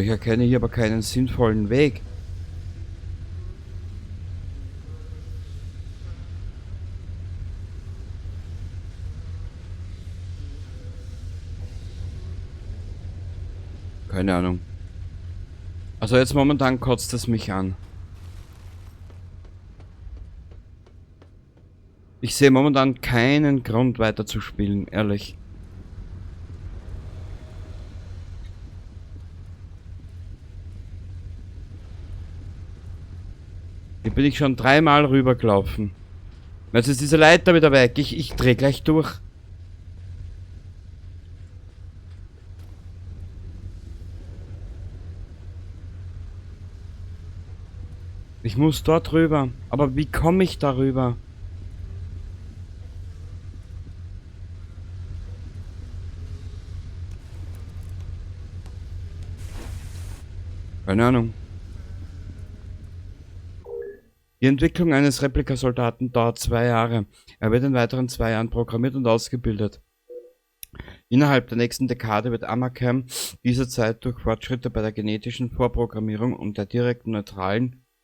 Ich erkenne hier aber keinen sinnvollen Weg. Keine Ahnung. Also jetzt momentan kotzt es mich an. Ich sehe momentan keinen Grund weiter zu spielen, ehrlich. Hier bin ich schon dreimal rübergelaufen. Jetzt ist diese Leiter wieder weg. Ich drehe gleich durch. Ich muss dort rüber. Aber wie komme ich darüber? Keine Ahnung. Die Entwicklung eines Replikasoldaten dauert 2 Jahre. Er wird in weiteren 2 Jahren programmiert und ausgebildet. Innerhalb der nächsten Dekade wird Armacham diese Zeit durch Fortschritte bei der genetischen Vorprogrammierung und der direkten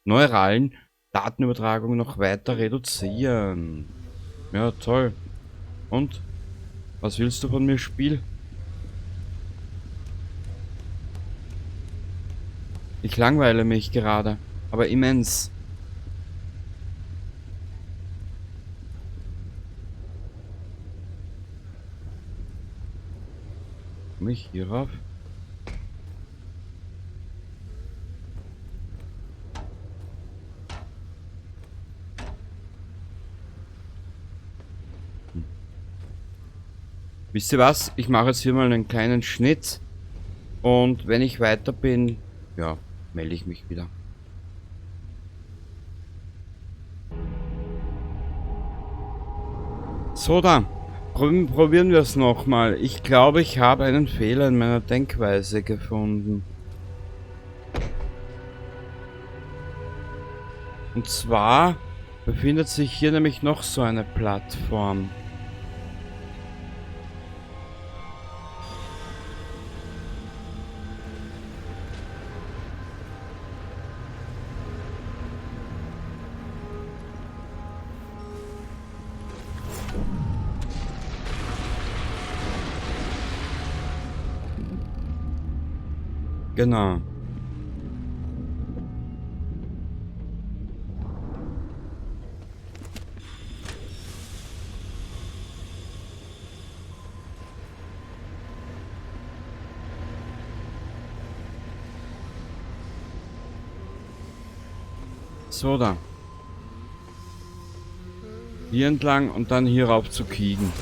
neuralen Datenübertragung noch weiter reduzieren. Ja, toll. Und? Was willst du von mir, Spiel? Ich langweile mich gerade, aber immens. Komme ich hier rauf? Wisst ihr was? Ich mache jetzt hier mal einen kleinen Schnitt. Und wenn ich weiter bin, ja, melde ich mich wieder. So, da. Probieren wir es nochmal. Ich glaube, ich habe einen Fehler in meiner Denkweise gefunden. Und zwar befindet sich hier nämlich noch so eine Plattform. Genau. So, da. Hier entlang und dann hier rauf zu Keegan.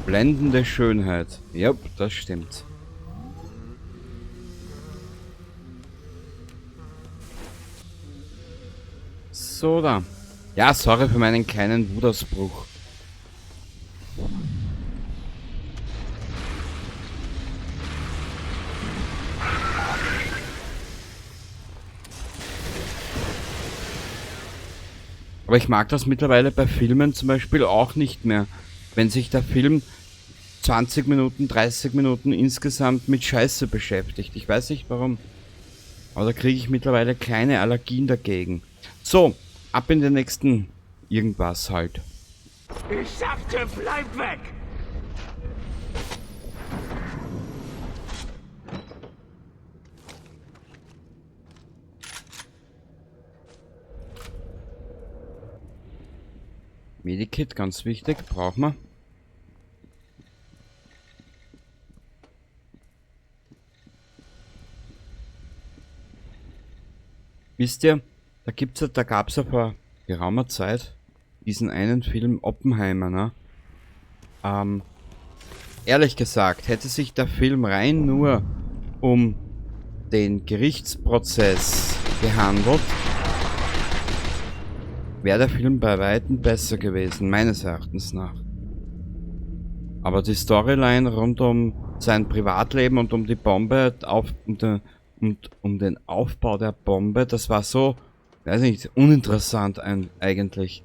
Blendende Schönheit. Jupp, das stimmt. So, da. Ja, sorry für meinen kleinen Wutausbruch. Aber ich mag das mittlerweile bei Filmen zum Beispiel auch nicht mehr. Wenn sich der Film 20 Minuten, 30 Minuten insgesamt mit Scheiße beschäftigt. Ich weiß nicht warum. Aber da kriege ich mittlerweile kleine Allergien dagegen. So, ab in den nächsten irgendwas halt. Ich sagte, bleib weg! Medikit, ganz wichtig, brauchen wir. Wisst ihr, da gab's ja vor geraumer Zeit diesen einen Film Oppenheimer, ne? Ehrlich gesagt, hätte sich der Film rein nur um den Gerichtsprozess gehandelt, wäre der Film bei weitem besser gewesen, meines Erachtens nach. Aber die Storyline rund um sein Privatleben und um die Bombe, auf, um den, und um den Aufbau der Bombe, das war so, weiß nicht, uninteressant eigentlich.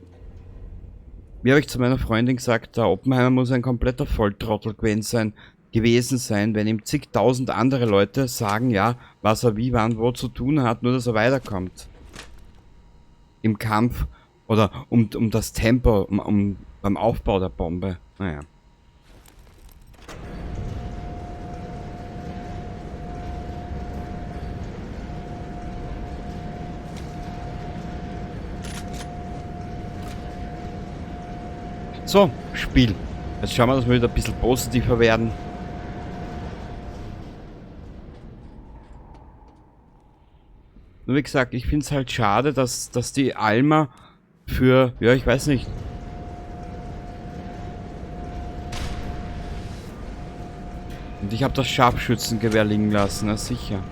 Wie habe ich zu meiner Freundin gesagt, der Oppenheimer muss ein kompletter Volltrottel gewesen sein, wenn ihm zigtausend andere Leute sagen, ja, was er wie, wann, wo zu tun hat, nur dass er weiterkommt. Im Kampf oder um das Tempo, beim Aufbau der Bombe. Naja. So, Spiel. Jetzt schauen wir, dass wir wieder ein bisschen positiver werden. Nur wie gesagt, ich find's halt schade, dass die Alma für, ja, ich weiß nicht. Und ich hab das Scharfschützengewehr liegen lassen, na sicher.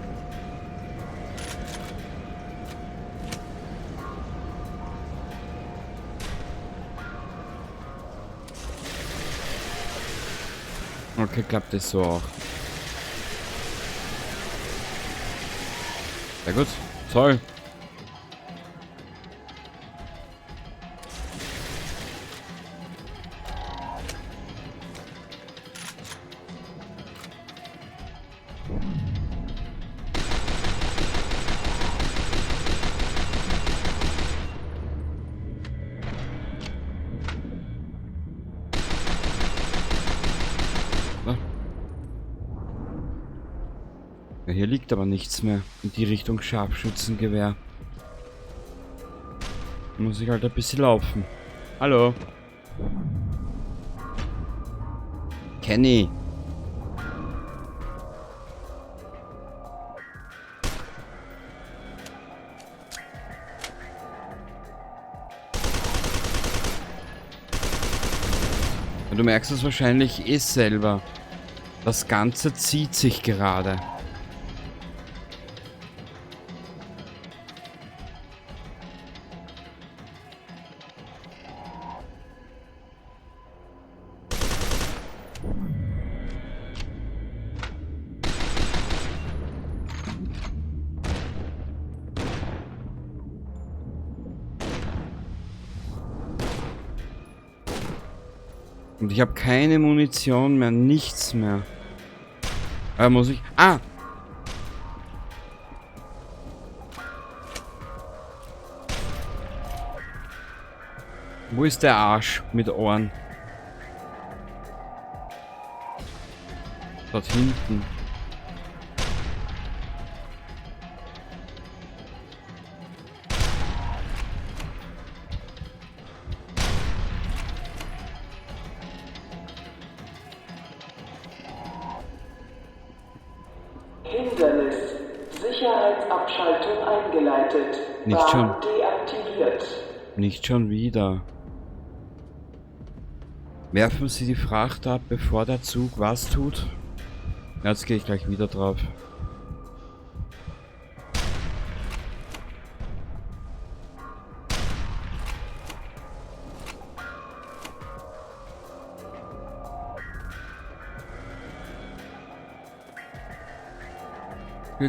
Okay, klappt das so auch. Sehr gut. Toll. Ja, hier liegt aber nichts mehr in die Richtung Scharfschützengewehr. Muss ich halt ein bisschen laufen. Hallo. Kenny. Ja, du merkst es wahrscheinlich eh selber. Das Ganze zieht sich gerade. Und ich habe keine Munition mehr, nichts mehr. Muss ich... Ah! Wo ist der Arsch mit Ohren? Dort hinten. Hindernis. Sicherheitsabschaltung eingeleitet. Nicht schon. Bahn deaktiviert. Nicht schon wieder. Werfen Sie die Fracht ab, bevor der Zug was tut? Ja, jetzt gehe ich gleich wieder drauf.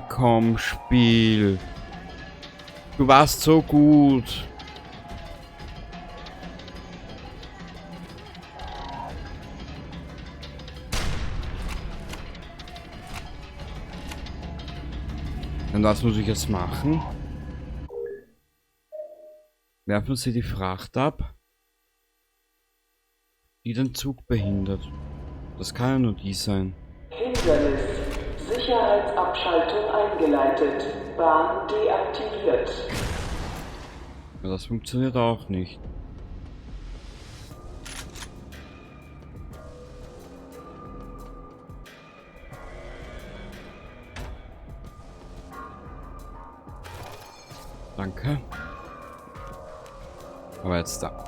Komm, Spiel. Du warst so gut. Und was muss ich jetzt machen? Werfen Sie die Fracht ab, die den Zug behindert. Das kann ja nur die sein. Hindernis. Sicherheitsabschaltung eingeleitet. Bahn deaktiviert. Ja, das funktioniert auch nicht. Danke. Aber jetzt da.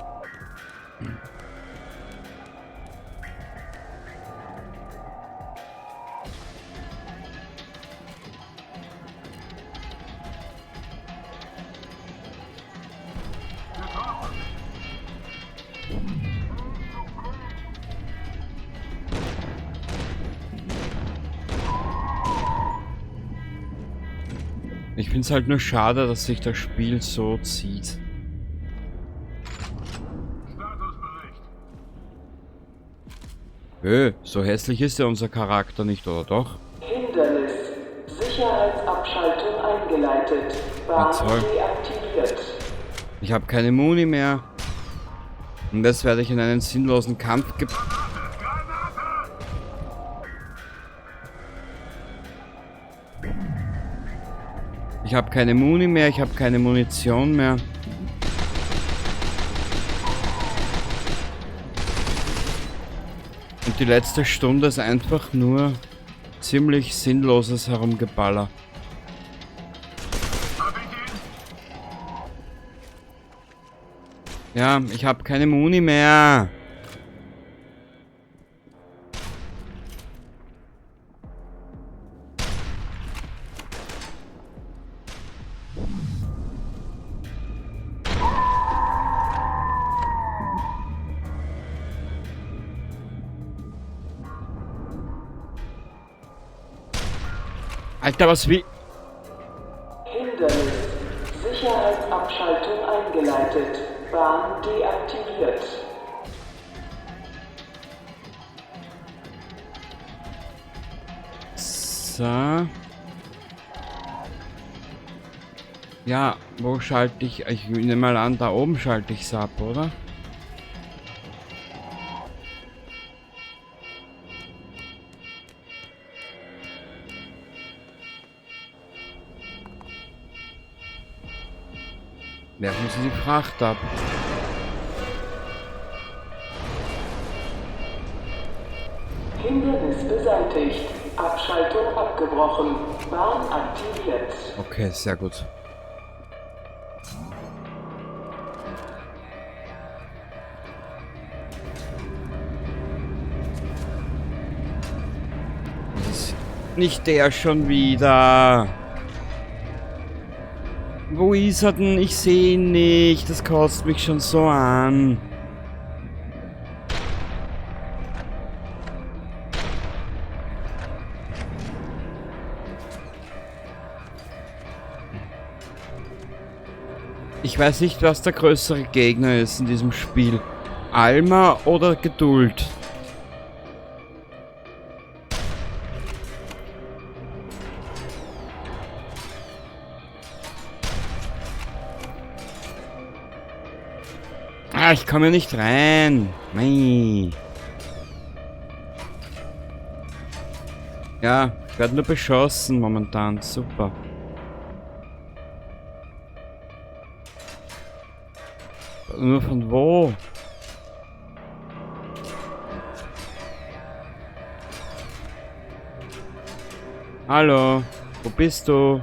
Ich find's halt nur schade, dass sich das Spiel so zieht. So hässlich ist ja unser Charakter nicht, oder doch? Hindernis. Sicherheitsabschaltung eingeleitet. Bahn Na toll. deaktiviert. Ich habe keine Muni mehr. Und jetzt werde ich in einen sinnlosen Kampf ge- Ich habe keine Muni mehr, ich habe keine Munition mehr. Und die letzte Stunde ist einfach nur ziemlich sinnloses Herumgeballer. Ja, ich habe keine Muni mehr. Alter, was will... Hindernis. Sicherheitsabschaltung eingeleitet. Bahn deaktiviert. So. Ja, wo schalte ich? Ich nehme mal an, da oben schalte ich's ab, oder? Werfen Sie die Fracht ab. Hindernis beseitigt. Abschaltung abgebrochen. Bahn aktiviert. Okay, sehr gut. Das ist nicht der schon wieder. Wo ist er denn? Ich sehe ihn nicht. Das kotzt mich schon so an. Ich weiß nicht, was der größere Gegner ist in diesem Spiel. Alma oder Geduld? Ah, ich komme nicht rein. Mei. Ja, ich werde nur beschossen momentan. Super. Nur von wo? Hallo, wo bist du?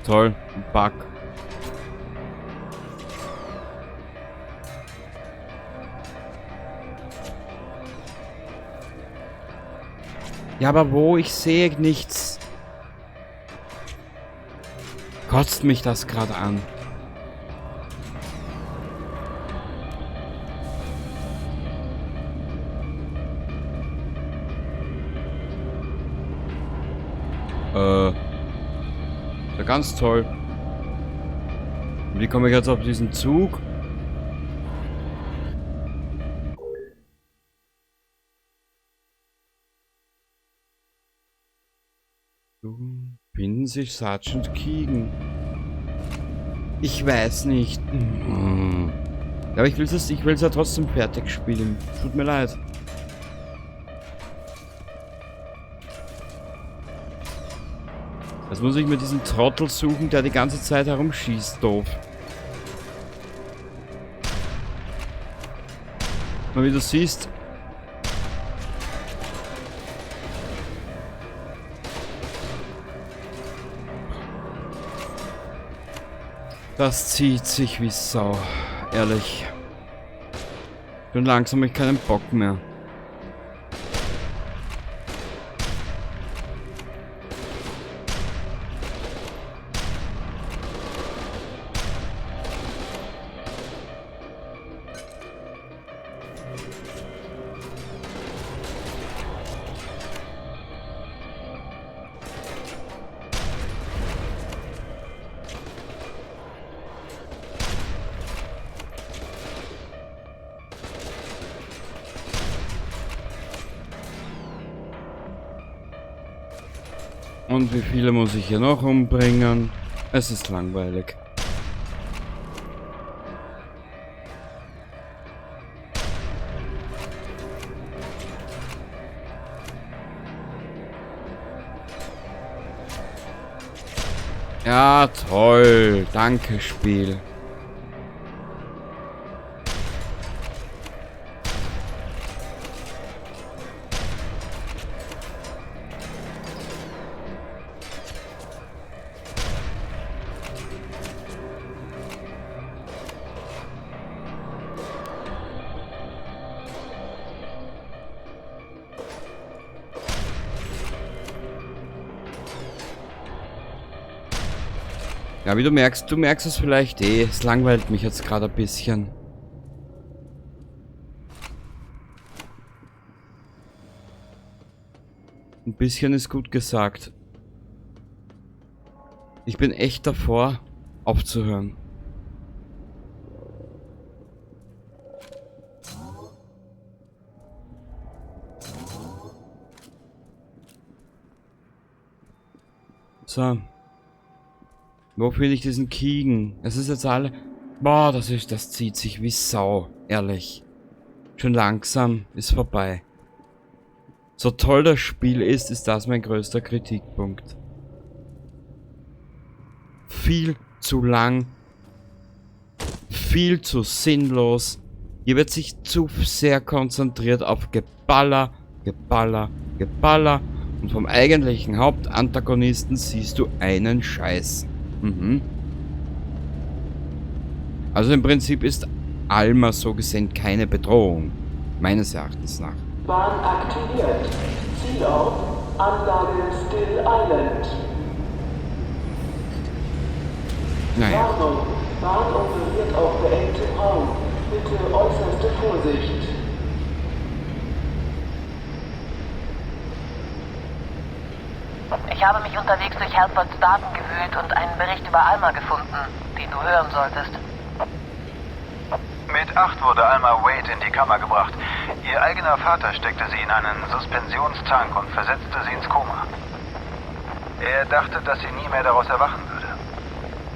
Toll, ein Bug. Ja, aber wo? Ich sehe nichts. Kotzt mich das gerade an. Ist ja ganz toll. Und wie komme ich jetzt auf diesen Zug? Finden Sie Sergeant Keegan? Ich weiß nicht. Aber ich will's ja trotzdem fertig spielen. Tut mir leid. Jetzt muss ich mir diesen Trottel suchen, der die ganze Zeit herumschießt. Doof. Mal wie du siehst. Das zieht sich wie Sau. Ehrlich. Schon langsam hab ich keinen Bock mehr. Und wie viele muss ich hier noch umbringen? Es ist langweilig. Ja, toll. Danke, Spiel. Ja, wie du merkst es vielleicht eh. Es langweilt mich jetzt gerade ein bisschen. Ein bisschen ist gut gesagt. Ich bin echt davor, aufzuhören. So. Wo finde ich diesen Keegan? Es ist jetzt alle... Boah, das zieht sich wie Sau. Ehrlich. Schon langsam ist vorbei. So toll das Spiel ist, ist das mein größter Kritikpunkt. Viel zu lang. Viel zu sinnlos. Hier wird sich zu sehr konzentriert auf Geballer, Geballer, Geballer. Und vom eigentlichen Hauptantagonisten siehst du einen Scheiß. Mhm. Also im Prinzip ist Alma so gesehen keine Bedrohung. Meines Erachtens nach. Bahn aktiviert. Zielort Anlage Still Island. Naja. Warnung. Bahn operiert auf beengtem Raum. Bitte äußerste Vorsicht. Ich habe mich unterwegs durch Halfords Daten gewühlt und einen Bericht über Alma gefunden, den du hören solltest. Mit 8 wurde Alma Wade in die Kammer gebracht. Ihr eigener Vater steckte sie in einen Suspensionstank und versetzte sie ins Koma. Er dachte, dass sie nie mehr daraus erwachen würde.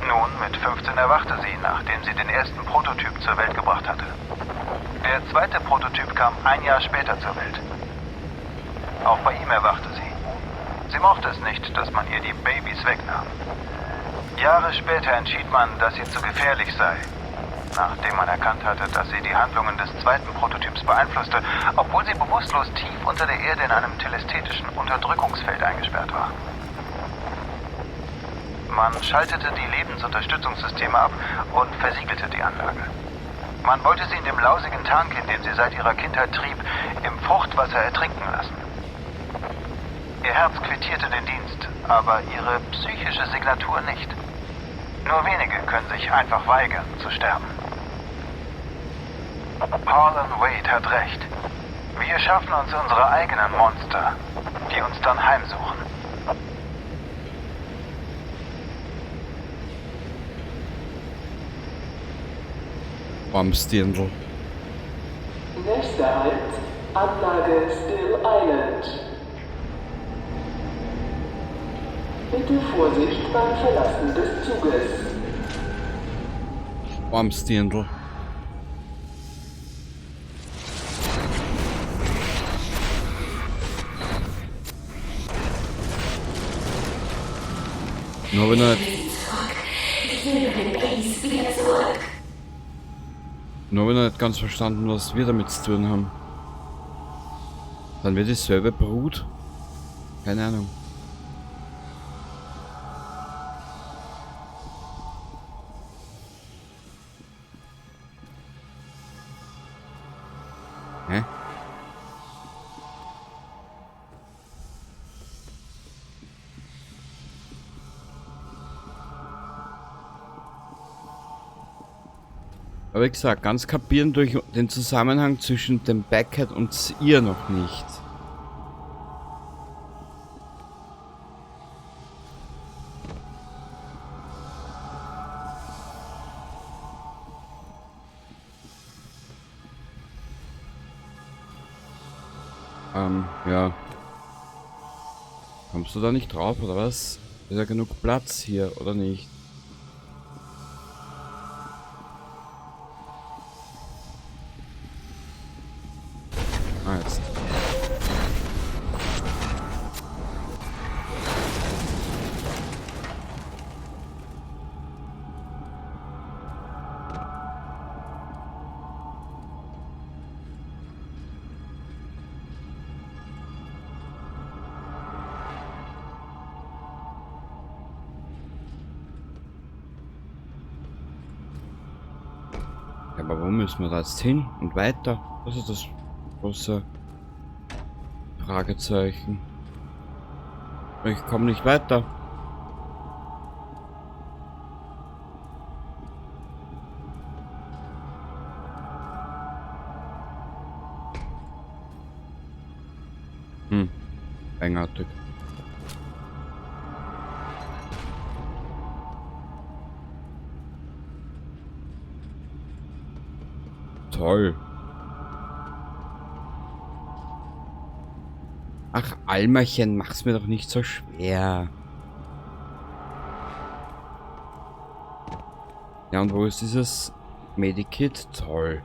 Nun, mit 15 erwachte sie, nachdem sie den ersten Prototyp zur Welt gebracht hatte. Der zweite Prototyp kam ein Jahr später zur Welt. Auch bei ihm erwachte sie. Sie mochte es nicht, dass man ihr die Babys wegnahm. Jahre später entschied man, dass sie zu gefährlich sei, nachdem man erkannt hatte, dass sie die Handlungen des zweiten Prototyps beeinflusste, obwohl sie bewusstlos tief unter der Erde in einem telesthetischen Unterdrückungsfeld eingesperrt war. Man schaltete die Lebensunterstützungssysteme ab und versiegelte die Anlage. Man wollte sie in dem lausigen Tank, in dem sie seit ihrer Kindheit trieb, im Fruchtwasser ertrinken lassen. Ihr Herz quittierte den Dienst, aber ihre psychische Signatur nicht. Nur wenige können sich einfach weigern, zu sterben. Harlan Wade hat recht. Wir schaffen uns unsere eigenen Monster, die uns dann heimsuchen. Armsdirndl. Nächster Halt, Anlage Still Island. Bitte Vorsicht beim Verlassen des Zuges. Armsdirndl. Nur wenn er Nur wenn er nicht ganz verstanden, was wir damit zu tun haben. Dann wird dieselbe Brut. Keine Ahnung. Hä? Aber wie gesagt, ganz kapieren durch den Zusammenhang zwischen dem Beckett und ihr noch nicht. Ja. Kommst du da nicht drauf, oder was? Ist ja genug Platz hier, oder nicht? Ah, jetzt. Aber wo müssen wir da jetzt hin und weiter? Das ist das große Fragezeichen. Ich komme nicht weiter. Eigenartig. Toll. Ach, Almerchen, mach's mir doch nicht so schwer. Ja, und wo ist dieses Medikit? Toll.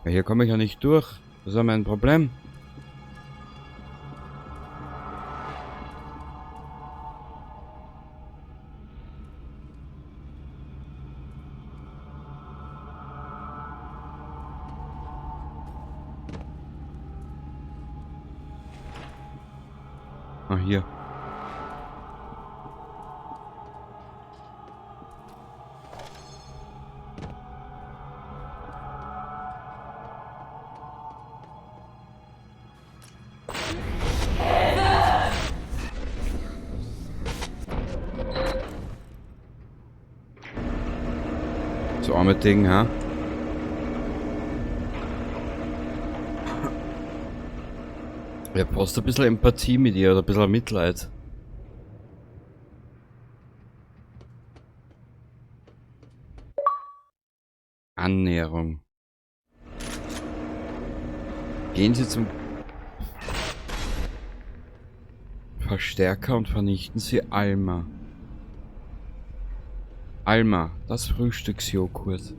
Ja, hier komme ich ja nicht durch. Das ist ja mein Problem. Ah, hier. Das arme Ding, ha? Ja, brauchst du ein bisschen Empathie mit ihr oder ein bisschen Mitleid. Annäherung. Gehen Sie zum Verstärker und vernichten Sie Alma. Alma, das Frühstücksjoghurt.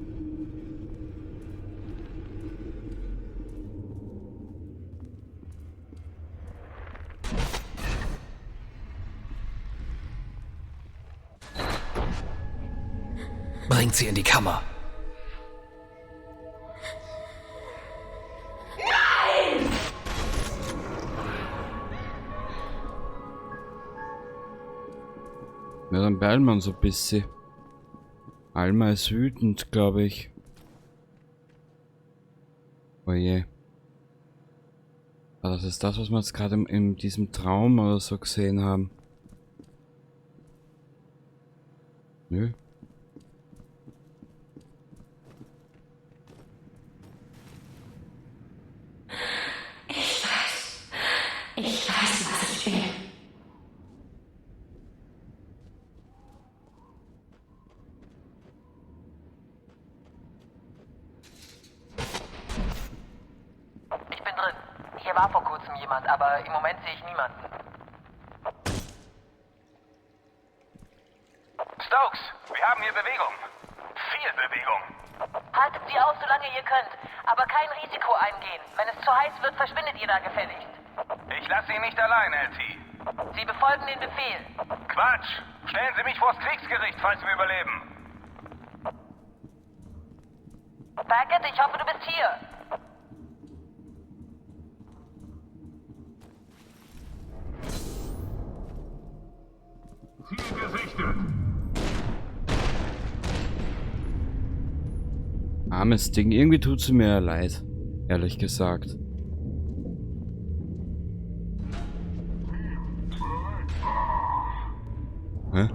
Bringt sie in die Kammer. Nein! Ja, dann beeilen wir uns ein bisschen. Alma ist wütend, glaube ich. Oh je. Aber das ist das, was wir jetzt gerade in diesem Traum oder so gesehen haben. Nö. Ich weiß, was ich bin. Ich bin drin. Hier war vor kurzem jemand, aber im Moment sehe ich niemanden. Stokes, wir haben hier Bewegung. Viel Bewegung. Haltet sie aus, solange ihr könnt, aber kein Risiko eingehen. Wenn es zu heiß wird, verschwindet ihr da gefälligst. Ich lasse Sie nicht allein, LT. Sie befolgen den Befehl. Quatsch! Stellen Sie mich vors Kriegsgericht, falls wir überleben. Beckett, ich hoffe, du bist hier. Ziel gesichtet. Armes Ding. Irgendwie tut sie mir ja leid. Ehrlich gesagt. Hä?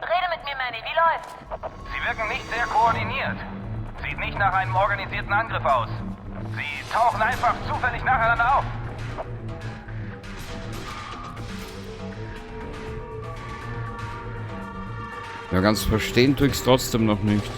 Rede mit mir, Manny. Wie läuft's? Sie wirken nicht sehr koordiniert. Sieht nicht nach einem organisierten Angriff aus. Sie tauchen einfach zufällig nacheinander auf. Ja, ganz verstehen tue ich's trotzdem noch nicht.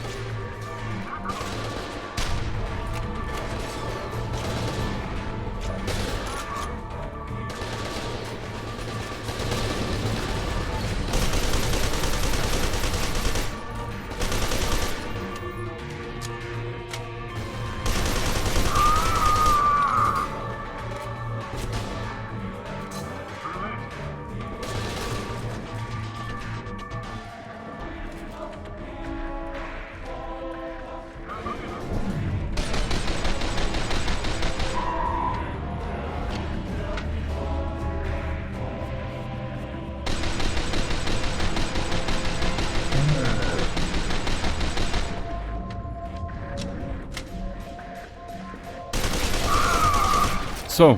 So.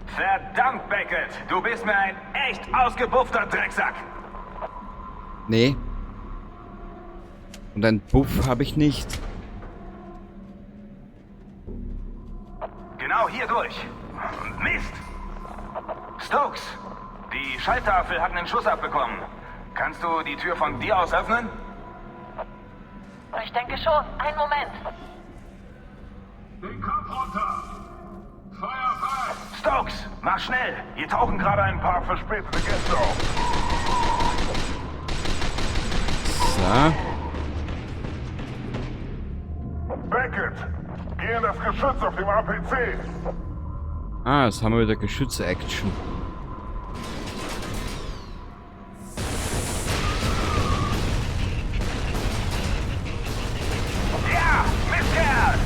Verdammt, Beckett! Du bist mir ein echt ausgebuffter Drecksack! Nee. Und einen Buff habe ich nicht. Genau hier durch. Mist! Stokes, die Schalltafel hat einen Schuss abbekommen. Kannst du die Tür von dir aus öffnen? Ich denke schon. Einen Moment. Den Kopf runter! Feuer frei! Stokes, mach schnell! Hier tauchen gerade ein paar verspätete Gäste auf. So. Beckett, geh in das Geschütz auf dem APC! Ah, jetzt haben wir wieder Geschütze-Action. Ja, Mistkerl!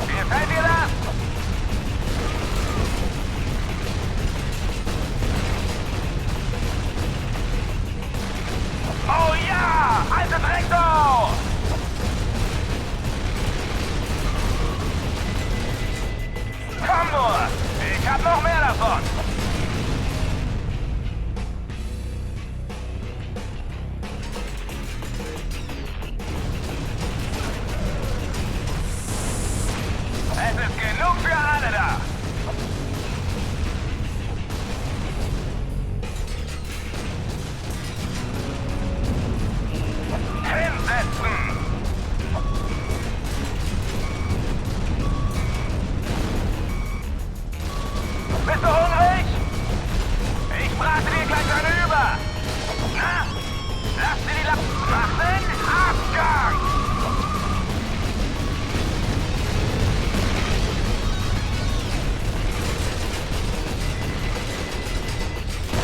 Gefällt dir das? Oh ja! Alte Drecksau! Komm nur! Ich hab noch mehr davon! Es ist genug für alle da! Hinsetzen! Bist du hungrig? Ich brate dir gleich eine über! Na? Lass dir die Mach den Abgang!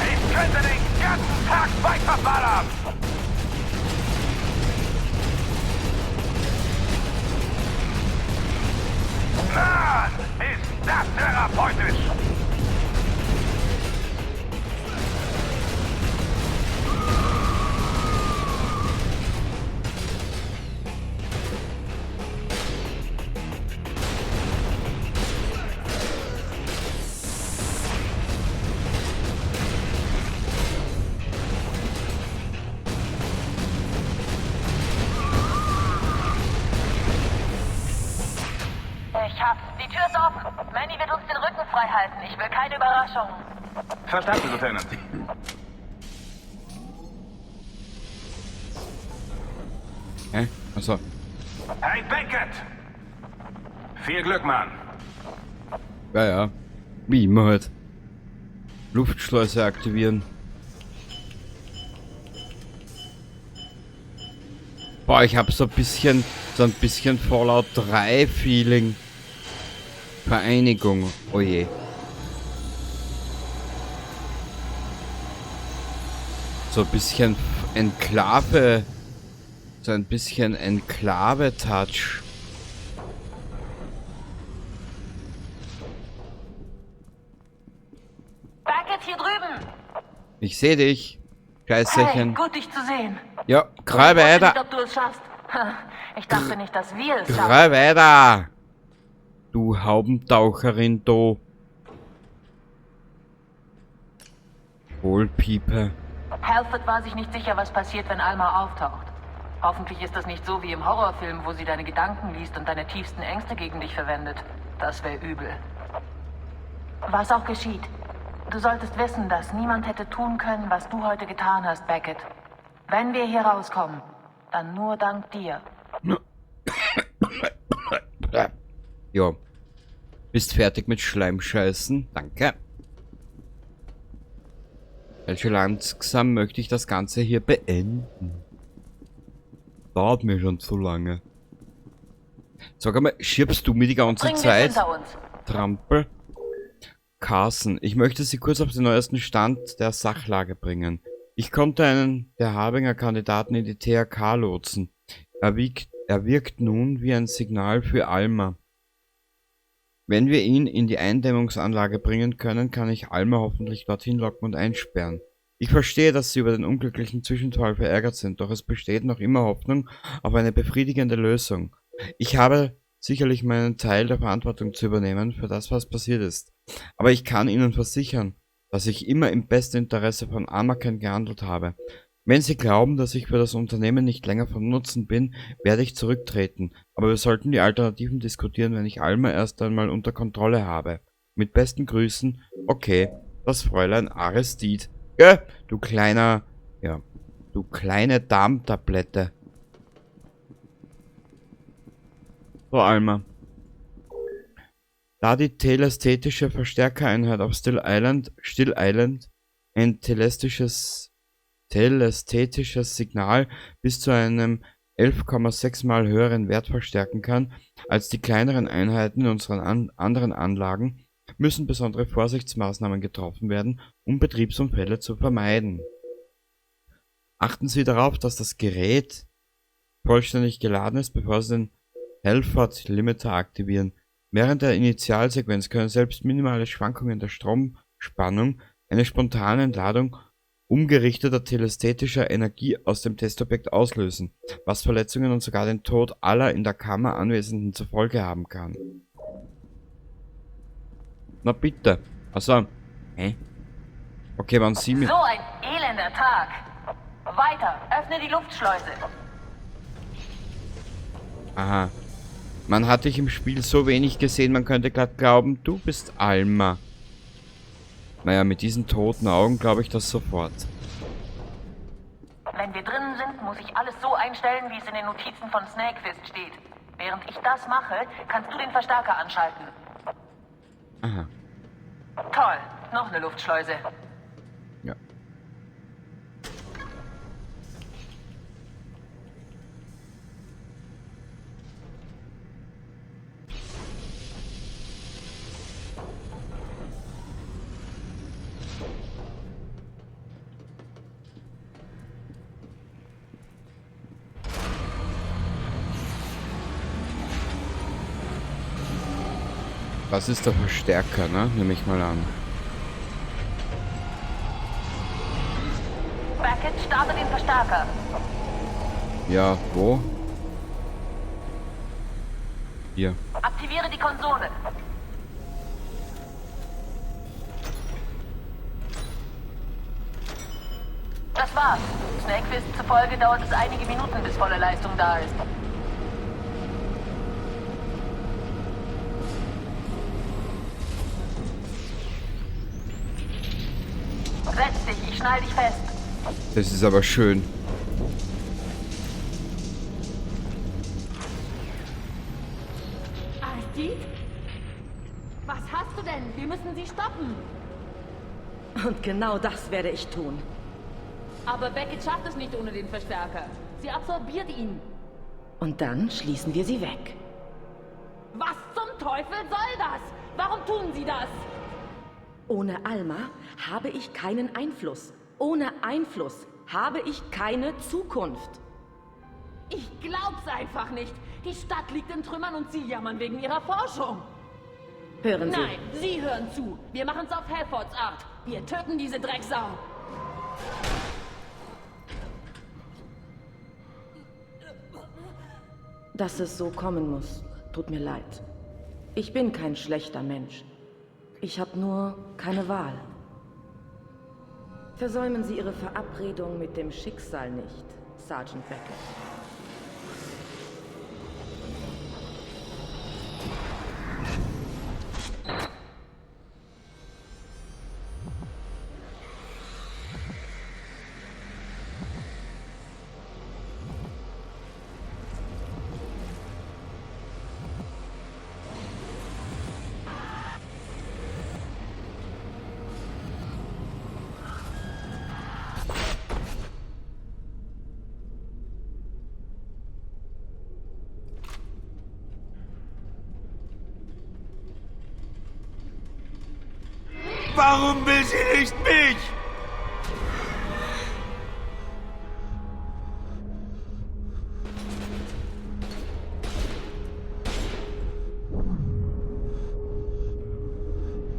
Ich könnte den ganzen Tag weiterballern! Mann, ist das therapeutisch! Ich hab's. Die Tür ist offen. Manny wird uns den Rücken frei halten. Ich will keine Überraschungen. Verstanden, Lieutenant. Hä? Achso. Hey, Beckett! Viel Glück, Mann. Ja, ja. Wie immer halt. Luftschleuse aktivieren. Boah, ich hab so ein bisschen Fallout 3 Feeling. Vereinigung. Oh je. So ein bisschen Enklave. So ein bisschen Enklave-Touch. Beckett, Ich sehe dich. Scheißerchen. Hey, gut, dich zu sehen. Ja, krall weiter. Ich wusste nicht, ob du es schaffst. Ich dachte nicht, dass wir es schaffen. Krall weiter. Du Haubentaucherin, du. Wohlpiepe. Halford war sich nicht sicher, was passiert, wenn Alma auftaucht. Hoffentlich ist das nicht so wie im Horrorfilm, wo sie deine Gedanken liest und deine tiefsten Ängste gegen dich verwendet. Das wäre übel. Was auch geschieht, du solltest wissen, dass niemand hätte tun können, was du heute getan hast, Beckett. Wenn wir hier rauskommen, dann nur dank dir. Ja. Bist fertig mit Schleimscheißen? Danke. Weil schon langsam möchte ich das Ganze hier beenden. Dauert mir schon zu lange. Sag einmal, schiebst du mir die ganze Zeit? Trampel. Carson, ich möchte Sie kurz auf den neuesten Stand der Sachlage bringen. Ich konnte einen der Harbinger Kandidaten in die THK lotsen. Er wirkt nun wie ein Signal für Alma. Wenn wir ihn in die Eindämmungsanlage bringen können, kann ich Alma hoffentlich dorthin locken und einsperren. Ich verstehe, dass Sie über den unglücklichen Zwischenfall verärgert sind, doch es besteht noch immer Hoffnung auf eine befriedigende Lösung. Ich habe sicherlich meinen Teil der Verantwortung zu übernehmen für das, was passiert ist. Aber ich kann Ihnen versichern, dass ich immer im besten Interesse von Armacham gehandelt habe. Wenn Sie glauben, dass ich für das Unternehmen nicht länger von Nutzen bin, werde ich zurücktreten. Aber wir sollten die Alternativen diskutieren, wenn ich Alma erst einmal unter Kontrolle habe. Mit besten Grüßen, okay, das Fräulein Aristide. Gell? Du kleiner, ja, du kleine Darmtablette. So, Alma. Da die telästhetische Verstärkereinheit auf Still Island ein telästhetisches Signal bis zu einem 11,6 mal höheren Wert verstärken kann als die kleineren Einheiten in unseren anderen Anlagen, müssen besondere Vorsichtsmaßnahmen getroffen werden, um Betriebsunfälle zu vermeiden. Achten Sie darauf, dass das Gerät vollständig geladen ist, bevor Sie den Halford Limiter aktivieren. Während der Initialsequenz können selbst minimale Schwankungen der Stromspannung eine spontane Entladung umgerichteter telästhetischer Energie aus dem Testobjekt auslösen, was Verletzungen und sogar den Tod aller in der Kammer Anwesenden zur Folge haben kann. Na bitte. Also, hä? Okay, wann Sie mir... So ein elender Tag! Weiter, öffne die Luftschleuse! Aha. Man hat dich im Spiel so wenig gesehen, man könnte glatt glauben, du bist Alma. Naja, mit diesen toten Augen glaube ich das sofort. Wenn wir drinnen sind, muss ich alles so einstellen, wie es in den Notizen von Snakefist steht. Während ich das mache, kannst du den Verstärker anschalten. Aha. Toll, noch eine Luftschleuse. Ja. Das ist der Verstärker, ne? Nehme ich mal an. Beckett, starte den Verstärker. Ja, wo? Hier. Aktiviere die Konsole. Das war's. Snakefist zufolge dauert es einige Minuten, bis volle Leistung da ist. Setz dich, ich schnall dich fest. Das ist aber schön. Aristide? Was hast du denn? Wir müssen sie stoppen. Und genau das werde ich tun. Aber Beckett schafft es nicht ohne den Verstärker. Sie absorbiert ihn. Und dann schließen wir sie weg. Was zum Teufel soll das? Warum tun sie das? Ohne Alma habe ich keinen Einfluss. Ohne Einfluss habe ich keine Zukunft. Ich glaub's einfach nicht. Die Stadt liegt in Trümmern und Sie jammern wegen ihrer Forschung. Hören Sie. Nein, Sie hören zu. Wir machen's auf Halfords Art. Wir töten diese Drecksau. Dass es so kommen muss, tut mir leid. Ich bin kein schlechter Mensch. Ich habe nur keine Wahl. Versäumen Sie Ihre Verabredung mit dem Schicksal nicht, Sergeant Beckett. Warum will sie nicht mich?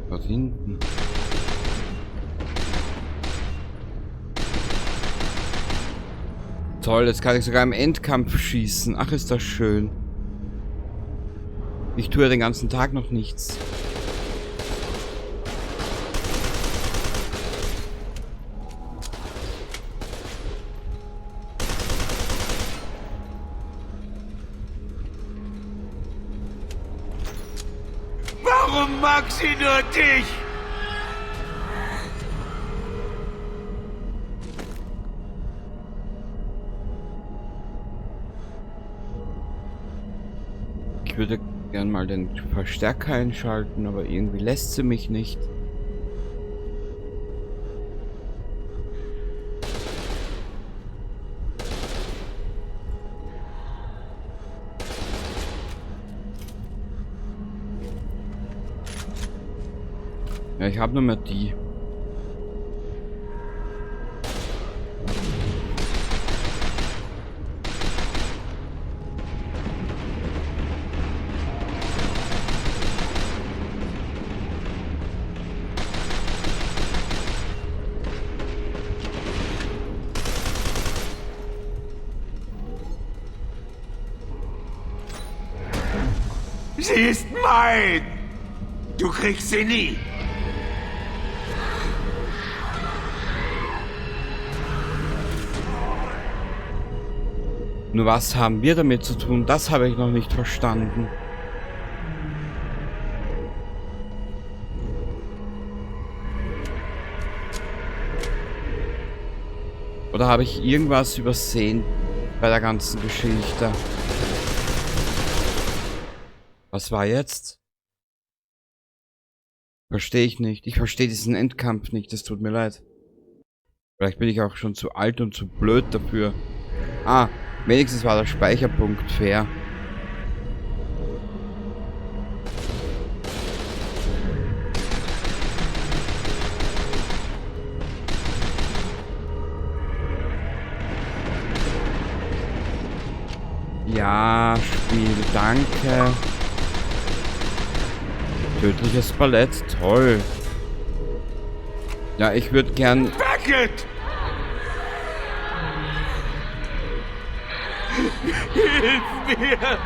Dort hinten. Toll, jetzt kann ich sogar im Endkampf schießen. Ach, ist das schön. Ich tue ja den ganzen Tag noch nichts. Warum mag sie nur dich? Ich würde gern mal den Verstärker einschalten, aber irgendwie lässt sie mich nicht. Ja, ich habe nur mehr die. Sie ist mein! Du kriegst sie nie! Nur was haben wir damit zu tun? Das habe ich noch nicht verstanden. Oder habe ich irgendwas übersehen bei der ganzen Geschichte? Was war jetzt? Verstehe ich nicht. Ich verstehe diesen Endkampf nicht. Es tut mir leid. Vielleicht bin ich auch schon zu alt und zu blöd dafür. Ah, wenigstens war der Speicherpunkt fair. Ja, Spiel, danke. Tödliches Ballett, toll. Ja, ich würde gern... Beckett! Hilf mir!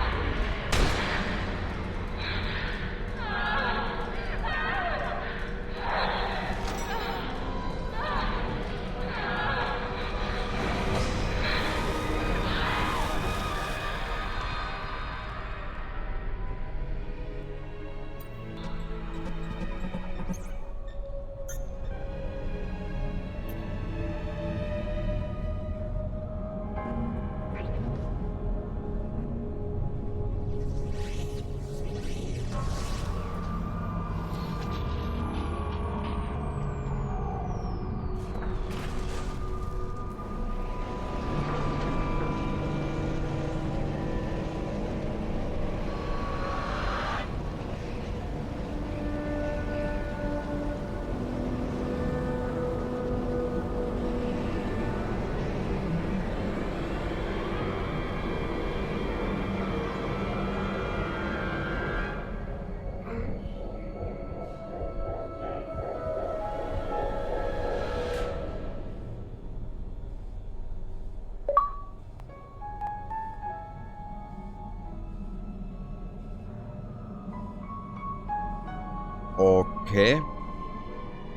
Okay.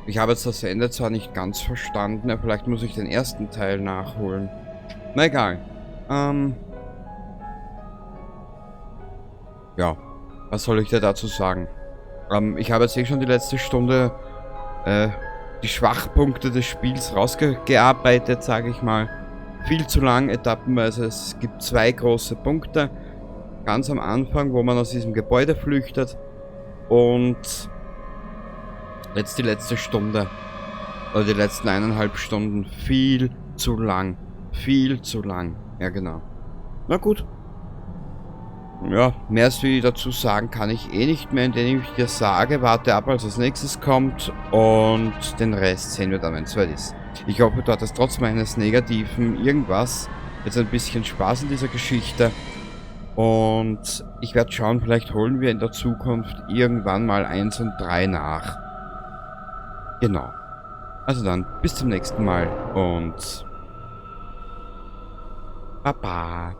Ich habe jetzt das Ende zwar nicht ganz verstanden, aber vielleicht muss ich den ersten Teil nachholen. Na egal. Ja, was soll ich dir dazu sagen? Ich habe jetzt eh schon die letzte Stunde die Schwachpunkte des Spiels rausgearbeitet, sage ich mal. Viel zu lang, etappenweise. Es gibt zwei große Punkte. Ganz am Anfang, wo man aus diesem Gebäude flüchtet. Und jetzt die letzte Stunde. Oder die letzten 1,5 Stunden. Viel zu lang. Viel zu lang. Ja, genau. Na gut. Ja, mehr als wie dazu sagen kann ich eh nicht mehr, indem ich dir sage, warte ab, als als nächstes kommt und den Rest sehen wir dann, wenn es soweit ist. Ich hoffe, du hattest trotz meines negativen irgendwas jetzt ein bisschen Spaß in dieser Geschichte und ich werde schauen, vielleicht holen wir in der Zukunft irgendwann mal 1 und 3 nach. Genau. Also dann, bis zum nächsten Mal und Baba.